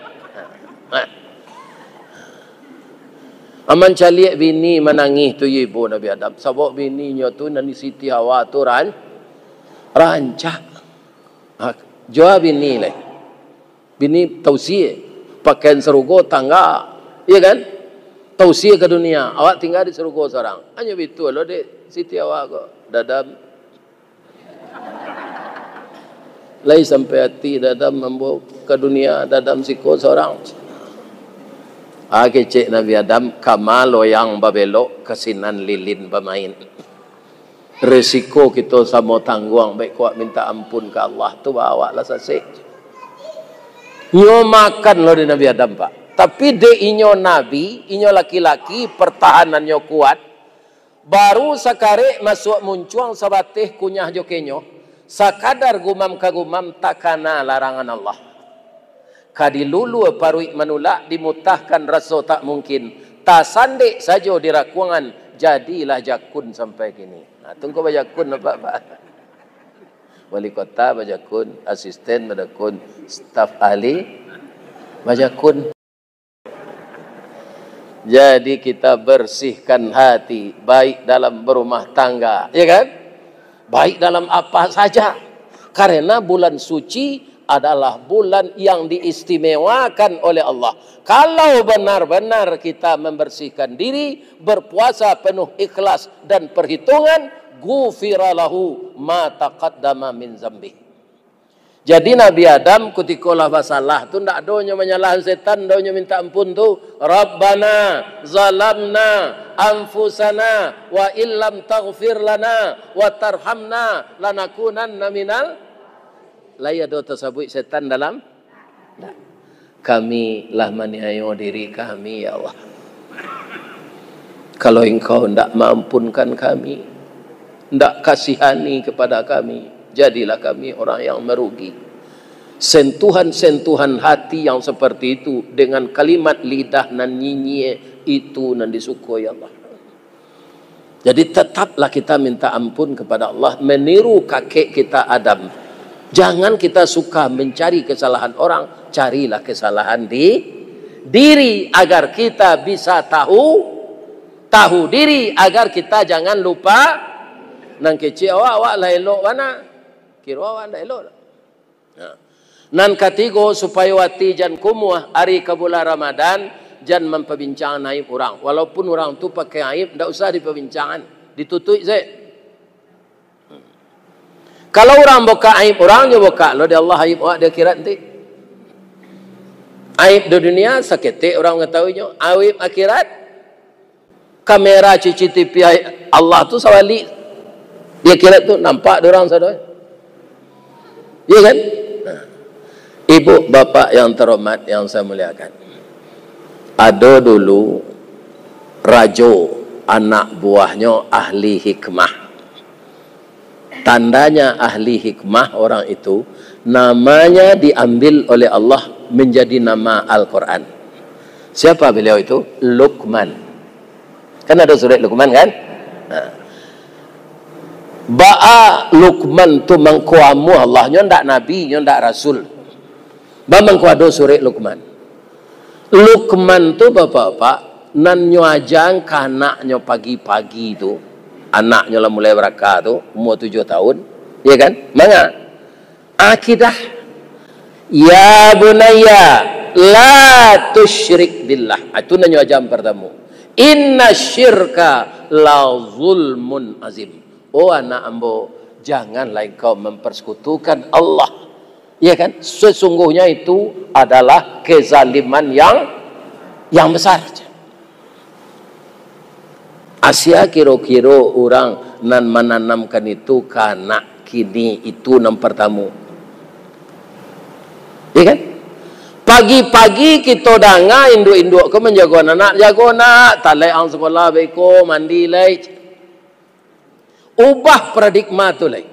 Ah, mancaliak bini manangih tu, iyo ibo Nabi Adam. Sabab bininyo tu nan di Siti Hawa tu ran-, rancak. Ha, jua bini lai. Bini tausie, pakaian sarugo tangga, iyo kan? Tausie ka dunia, awak tingga di sarugo surang. Hanyo bitu lo dek Siti Hawa ko, Dadam. Lai sampai ati Dadam mambawa ka dunia, Dadam siko surang. Ah, kecek Nabi Adam, kama loyang babelok, ka sinan lilin bamain. Resiko kito samo tangguang, baik kuat minta ampun ka Allah, tu awak lah sasek. Nyo makan lo di Nabi Adam, Pak. Tapi dek inyo nabi, inyo laki-laki, pertahanannyo kuat, baru sakarek masuak muncuang sabateh kunyah jo kenyo, sakadar gumam ka gumam takana larangan Allah. Ka dilulua paruik manulak, dimutahkan raso tak mungkin, tasandek sajo di rakuangan, jadilah jakun sampai kini. Nah, tu ngko bajakun, Pak, Pak. Wali kota bajakun, asisten bajakun, staf ahli bajakun. Jadi, kita bersihkan hati, baik dalam berumah tangga, ya kan? Baik dalam apa saja. Karena bulan suci adalah bulan yang diistimewakan oleh Allah. Kalau benar-benar kita membersihkan diri, berpuasa penuh ikhlas dan perhitungan, ghufira lahu ma taqaddama min zambih. Jadi, Nabi Adam kutiko lah basalah tu, ndak ado nyo manyalahan setan, ndak nyo minta ampun tu, "Rabbana zalamna anfusana wa illam taghfir lana wa tarhamna lanakunanna minal," lai ado tasabuik setan dalam? Ndak. "Kami lah maniayo diri kami, ya Allah. Kalau Engkau ndak maampunkan kami, ndak kasihani kepada kami, jadilah kami orang yang merugi." Sentuhan-sentuhan hati yang seperti itu dengan kalimat lidah nan nyinyia, itu nan disuko, ya Allah. Jadi, tetaplah kita minta ampun kepada Allah, meniru kakek kita Adam. Jangan kita suka mencari kesalahan orang, carilah kesalahan di diri, agar kita bisa tahu, tahu diri, agar kita jangan lupa. Nan kecek awak, awak lah elok bana. Kiro awak ndak elok. Nah. Nan katigo, supayo ati jan kumuah ari ka bulan Ramadan, jan mampabincangan aib urang. Walaupun urang tu pakai aib, ndak usah dipabincangan, ditutuik se. Kalau urang bukak aib urang, jo bukak lo di Allah aib awak di akhirat nanti. Aib di dunia saketek urang mangatahuinyo, aib akhirat, kamera C C T V Allah tu sabalik. Di akhirat tu nampak dek urang sado. Iya kan? Nah. Ibu bapak yang terhormat, yang saya muliakan. Ado dulu rajo, anak buahnyo ahli hikmah. Tandanya ahli hikmah orang itu, namanya diambil oleh Allah menjadi nama Al-Quran. Siapa beliau itu? Luqman. Kan ado surek Luqman, kan? Nah. Baa Luqman tu mangko amuah Allah, nyo ndak nabi, nyo ndak rasul. Baa mangko ado surek Luqman. Luqman tu, bapak-bapak, nan nyo ajakan ka anaknyo pagi-pagi tu, anaknyo lah mulai baraka tu, umur tujuh tahun, iya kan? Manga? Akidah. "Ya bunayya, la tusyrik billah." Ah, itu nan nyo ajakan partamo. "Inna syirka la zulmun azim." Oh anak ambo, janganlah engkau mempersekutukan Allah. Iya kan? Sesungguhnya itu adalah kezaliman yang, yang besar. Asia kiro-kiro urang nan mananamkan itu ka anak kini, itu nan partamo. Iya kan? Pagi-pagi kito danga induak-induak ko manjago anak, "Jago nak, talek ang sakolah beko, mandi lai." Ubah paradigma tu lai.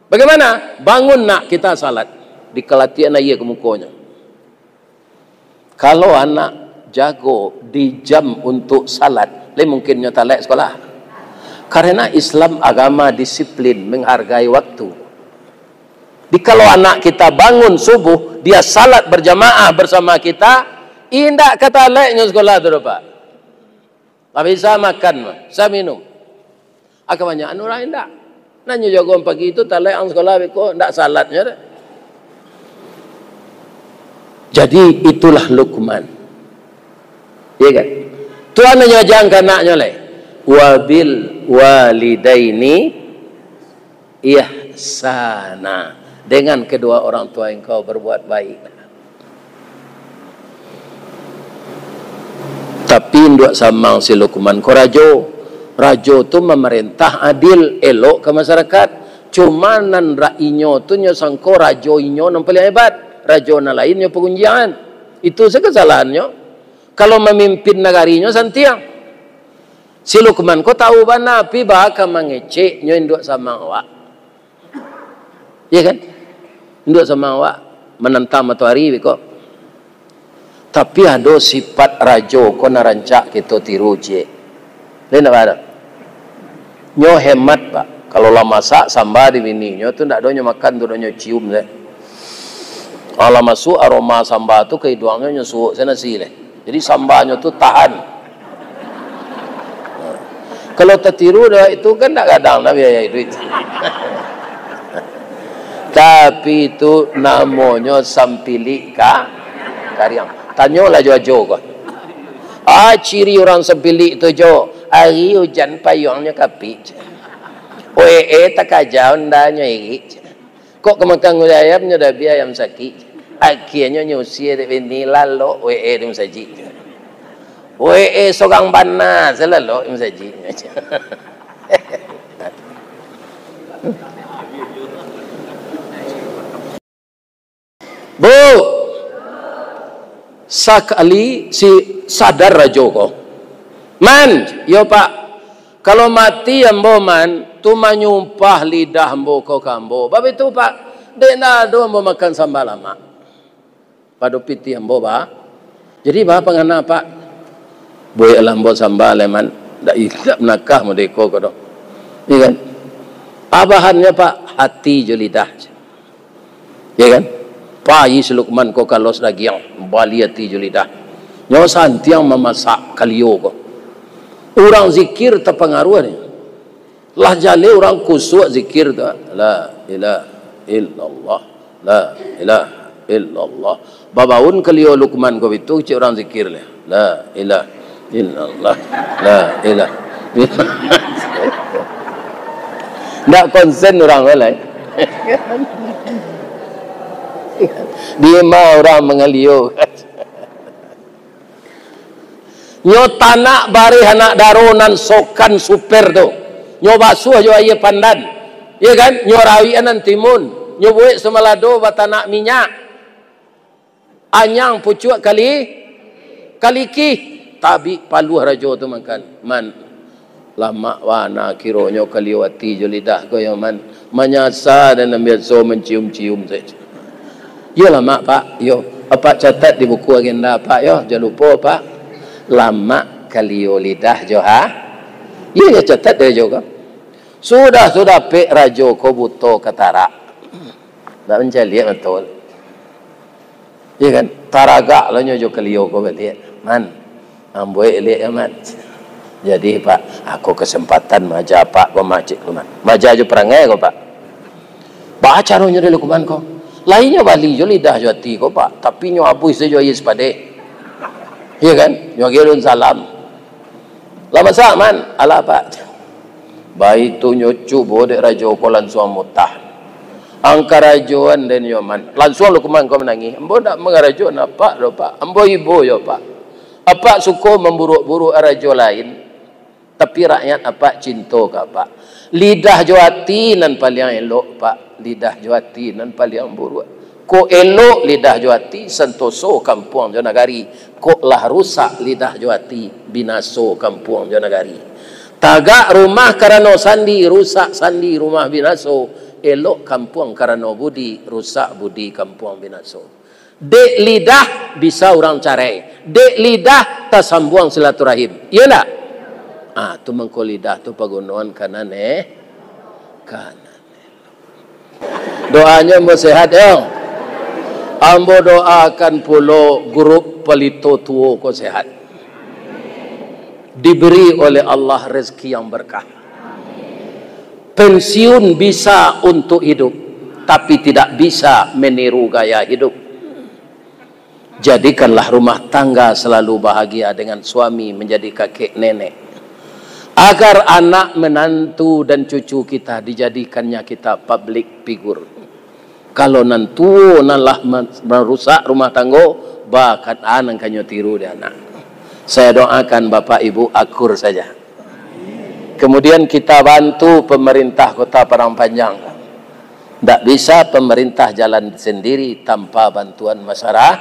Bagaimana? Bangun nak, kita salat. Dikalatian aia ka mukonyo. Kalau anak jago di jam untuk salat, lai mungkin nyo talaik sekolah. Karena Islam agama disiplin, menghargai waktu. Jadi kalau anak kita bangun subuh, dia salat berjamaah bersama kita, indak ka talaik nyo sekolah tu doh, Pak. Lah bisa makan, bisa minum. Aka banyak urang indak. Nan nyo jago pagi tu talaik ang sekolah beko, ndak salat nyo doh. Jadi itulah Luqman. Iya kan? Tuhan nyo aja ka anaknyo lai. "Wa bil walidaini ihsana." Dengan kedua orang tua engkau berbuat baik. Tapi induak samang si Luqman ko rajo. Rajo tu mamarentah adil, elok ka masyarakat. Cuma nan rak inyo tu nyo sangko rajo inyo nan paliang hebat. Rajo nan lain nyo pagunjiangan. Itu sajo kasalahannyo. Kalau mamimpin nagarinyo santiang. Si Luqman ko tahu bana, pi baa ka mangecek nyo induak samang awak. Iya kan? Induak samang awak manantang matoari beko. Tapi ado sifat rajo ko nan rancak kito tiru, ciek. Lain apa ado? Nyo hemat, Pak. Kalau lah masak samba di bininyo tu, ndak ado nyo makan tu, dak nyo cium se. Alah masuk aroma samba tu ka iduangnyo, nyo suok se nasi leh. Jadi sambanyo tu tahan. Kalau tatiru dah itu kan ndak gadang dah biaya hidup. Tapi itu namonyo sampilik ka kariang. Tanyolah jo ajo ko. Ah, ciri urang sampilik tu jo, ari ujan payuangnyo kapik. Wee takaja undanyo irik. Kok ka makan gulai ayam, nyo dabiah ayam sakik. Akienyo nyo usie dek bini, lalok wee di musajik. Wee sorang bana, salalok di musajik. Bu, sakali si sadar rajo ko. Man, yo Pak, kalau mati ambo, Man, tu manyumpah lidah ambo ko ka ambo. Bab itu, Pak, dek ndak ado ambo makan samba lamak. Pado pitih ambo, Pak. Jadi, baa pangana, Pak? Buek lah ambo samba, leh, Man. Ndak, ndak manakah modeko ko doh. Iya kan? Abahannyo, Pak, hati jo lidah. Ya kan? Pai si Lukman ko kalos dagiang, bali ati jo lidah. Nyo santiang mamasak kalio ko. Urang zikir tapangaruah ni. Lah jaleh urang kusuak zikir tu. La ilaha illallah. La ilaha illallah. Babaun kalio Lukman ko bitu, cek urang zikir leh. La ilaha illallah. La ilaha illallah. Ndak konsen urang ko lai. Dima urang mangalio. Nyo tanak bareh anak daro nan sokan super tu. Nyo basuah jo aia pandan. Iya kan? Nyo rawik nan timun. Nyo buek samalado batanak minyak. Anyang pucuak kali, kalikih, tabik paluah rajo tu makan. Man, lamak bana kironyo kalio ati jo lidah ko yo, Man. Manyasa den nan biaso mancium-cium sajo. Yo lamak, Pak, yo. Apak catat di buku agenda, Pak, yo. Jan lupo, Pak. Lamak kalio lidah jo, ha? Yo, yo, catat dek jo ko. Sudah tu dapek rajo ko buto katarak. Ndak mancaliak mato. Iya kan? Taragak lah nyo jo kalio ko baliak. Man, ambo elek amat. Jadi, Pak, ako kasempatan maaja Apak ko, Mak, cek Lukman. Maaja jo parangai ko, Pak. Baa caronyo dek Lukman ko? Lai nyo bali jo lidah jo ati ko, Pak. Tapi nyo abuih sajo aia sipadeh. Iya kan? Nyo agiah daun salam. Lah masak, Man? Alah, Pak. Baitu nyo cubo dek rajo ko lansuang mutah. Angkarajoan den yo, Man. Lansuang Lukman ko manangih. Ambo ndak mangarajoan Apak doh, Pak. Ambo ibo yo, Pak. Apak suko mamburuak-buruak rajo lain, tapi rakyat Apak cinto ka Apak. Lidah jo ati nan paliang elok, Pak. Lidah jo ati nan paliang buruak. Kok elok lidah jo ati, santoso kampuang jo nagari. Kok lah rusak lidah jo ati, binaso kampuang jo nagari. Tagak rumah karano sandi, rusak sandi rumah binaso. Elok kampuang karano budi, rusak budi kampuang binaso. Dek lidah bisa urang carai, dek lidah tasambuang silaturahim. Iyo ndak? Ah, tu mangko lidah tu pagunoan kanan, eh. Kanan. Doanyo ambo sehat, yo. Ambo doakan pulo grup Palito Tuo ko sehat. Diberi oleh Allah rezeki yang berkah. Pensiun bisa untuk hidup, tapi tidak bisa meniru gaya hidup. Jadikanlah rumah tangga selalu bahagia dengan suami menjadi kakek nenek, agar anak menantu dan cucu kita dijadikannya kita public figure. Kalau nan tuo nan lah ma-, marusak rumah tanggo, ba kan a nan kanyo tiru di anak. Saya doakan bapak ibu akur saja. Kemudian kita bantu pemerintah Kota Padang Panjang. Ndak bisa pemerintah jalan sendiri tanpa bantuan masyara-,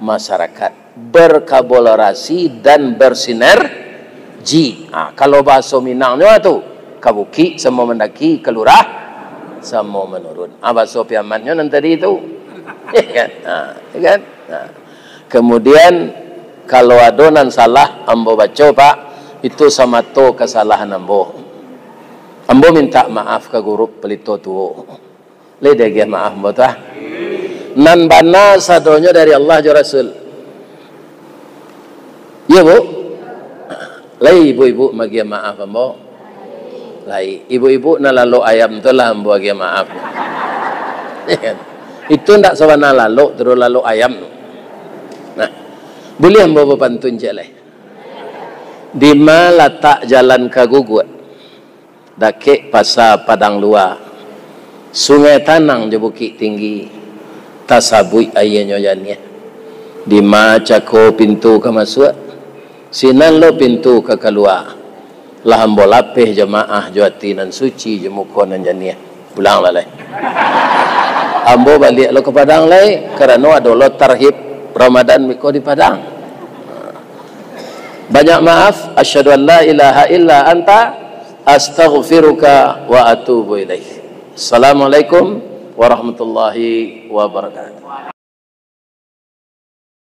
masyarakat. Berkolaborasi dan bersinergi. Ha, kalau bahaso Minangnyo tu, ka bukik samo mandaki, ka lurah samo manurun. Ha, bahaso Piamannyo nan tadi tu. Ya kan? Ha, ya kan? Ha. Kemudian, kalau ado nan salah ambo baco, Pak, itu samato kasalahan ambo. Ambo minta maaf ka grup Palito Tuo. Lai diagiah maaf ambo tu, ah. Nan bana sadonyo dari Allah jo Rasul. Iyo, Bu? Lai ibu-ibu magiah maaf ambo? Lai. Ibu-ibu nan lalok ayam tu lah ambo agiah maaf. Itu ndak sabana lalok, tu lalok ayam. Nah, buliah ambo bapantun ciek lai. Dima latak jalan ka Guguak? Dakek Pasa Padang Lua, Sungai Tanang jo Bukik Tinggi, tasabuik aianyo janiah. Dima cako pintu ka masuak, sinan lo pintu ka kalua. Lah ambo lapeh jamaah jo ati nan suci, jo muko nan janiah. Pulanglah lai. Ambo baliak lo ka Padang lai, karano ado lo tarhib Ramadan miko di Padang. Banyak maaf. Asyhadu an la ilaha illa anta, astaghfiruka wa atubu ilaik. Assalamualaikum warahmatullahi wabarakatuh.